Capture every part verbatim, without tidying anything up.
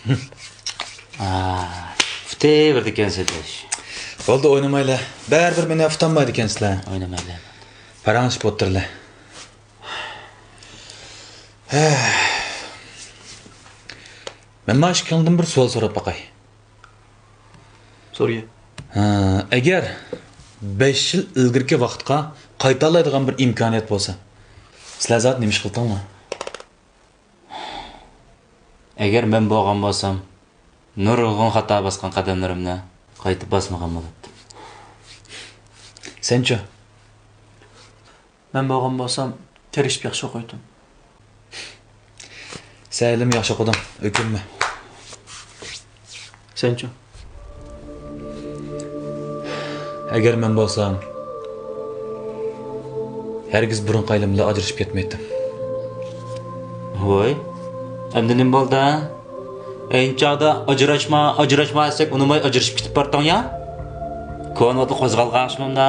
ئا، ئۇتۇۋېرىدىكەنسىلەر. بولدى، ئوينىمايلى. بەرىبىر مېنى ئۇتالمايدىكەنسىلەر. ئوينىمايلى. پاراڭلىشىپ ئولتۇرىلى. مەن مانا ئىككىڭدىن بىر سوئال سوراپ باقاي. سورىغىن. ھە، ئەگەر بەش يىل ئىلگىرىكى ۋاقىتقا قايتالايدىغان بىر ئىمكانىيەت بولسا، سىلەر زادى نېمە ئىش قىلاتتىڭلار؟ ئەگەر مەن بولغان بولسام، نۇرغۇن خاتا باسقان قەدەملىرىمنى قايتا باسمىغان بولاتتىم. سەنچۇ؟ مەن بولغان بولسام، تىرىشىپ ياخشى ئوقۇيتتۇم. سەن ھېلىمۇ ياخشى ئوقۇدۇڭ، ئۆكۈنمە. سەنچۇ؟ ئەگەر مەن بولسام، ھەرگىز بۇرۇنقى ئايالىم بىلەن ئاجرىشىپ كەتمەيتتىم. ۋوي، ئەمدى نېمە بولدى؟ ئەينى چاغدا ئاجراشما، ئاجراشما دېسەك، ئۇنىماي ئاجرىشىپ كېتىپ بارتىڭ يا؟ كونا ئوتلۇق قوزغالغان ئاشۇ مۇندا.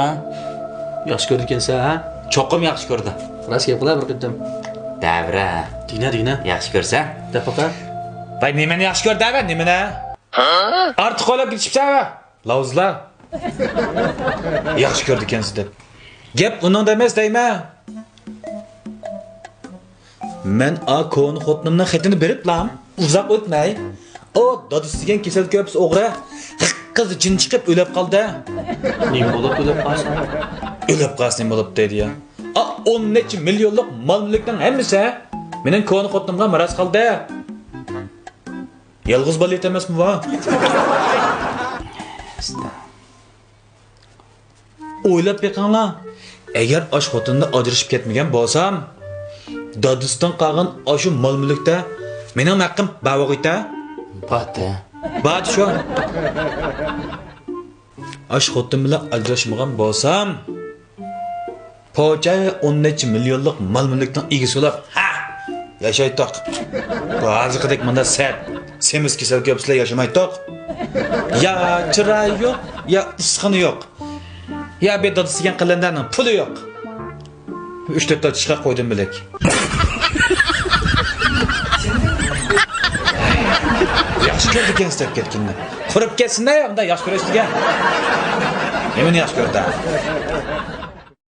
ياخشى كۆرىدىكەنسەن، ھە؟ چوقۇم ياخشى كۆردى. راست گەپ قىلا بىر قېتىم. دەۋرە. دېگىنە، دېگىنە. ياخشى كۆرسەن. دەپ باقا. ۋاي، نېمىنى ياخشى كۆر دەۋە، نېمىنى؟ ھە؟ ئارتۇق ئويلاپ كېتىشىپسەن ھە؟ لاۋزىلا. ياخشى كۆرىدىكەنسىز دەپ. گەپ ئۇنىڭدا ئەمەس دەيمەن. مەن ئا كونا خوتۇنۇمنىڭ خېتىنى بېرىپلا ئۇزاق ئۆتمەي، ئۇ دادىسى دېگەن كېسەل كۆرپىسى ئوغرى، غىققىز جىن چىقىپ ئۆلۈپ قالدى. نېمە بولۇپ ئۆلۈپ قالسا؟ ئۆلۈپ قالسا نېمە بولۇپ دەيدۇ يا؟ ئا ئون نەچچە مىليونلۇق مال مۈلۈكنىڭ ھەممىسى مېنىڭ كونا خوتۇنۇمغا مىراس قالدى. يالغۇز بالا ئەمەسمۇ بۇ؟ ئويلاپ بېقىڭلار، ئەگەر ئاش خوتۇندا ئاجرىشىپ كەتمىگەن بولسام، دادىسىدىن قالغان ئاشۇ مال مۈلۈكتە مېنىڭ ھەققىم بار بولغىيتە؟ باتە. باتە شۇ. ئاش خوتۇن بىلەن ئاجراشمىغان بولسام، پوچە ئون نەچچە مىليونلۇق مال مۈلۈكنىڭ ئىگىسى بولۇپ، ھە، ياشايتتۇق. بۇ ھازىرقىدەك مۇنداق سەت، سېمىز كېسەل كۆرپىسىلەر ياشىمايتتۇق. يا چىرايى يوق، يا ئۇستىخىنى يوق. يا بىر دادىسى دېگەن قەلەندەرنىڭ پۇلى يوق. ئۈچ تۆت تال چىشقاق قويدۇم بىلەك. ياخشى كۆرىدىكەنسىز دەپ كەتكىنىنى. قۇرۇپ كەتسىن-دە، ئۇنداق ياخشى كۆرۈش دېگەن. نېمىنى ياخشى كۆرىدۇ؟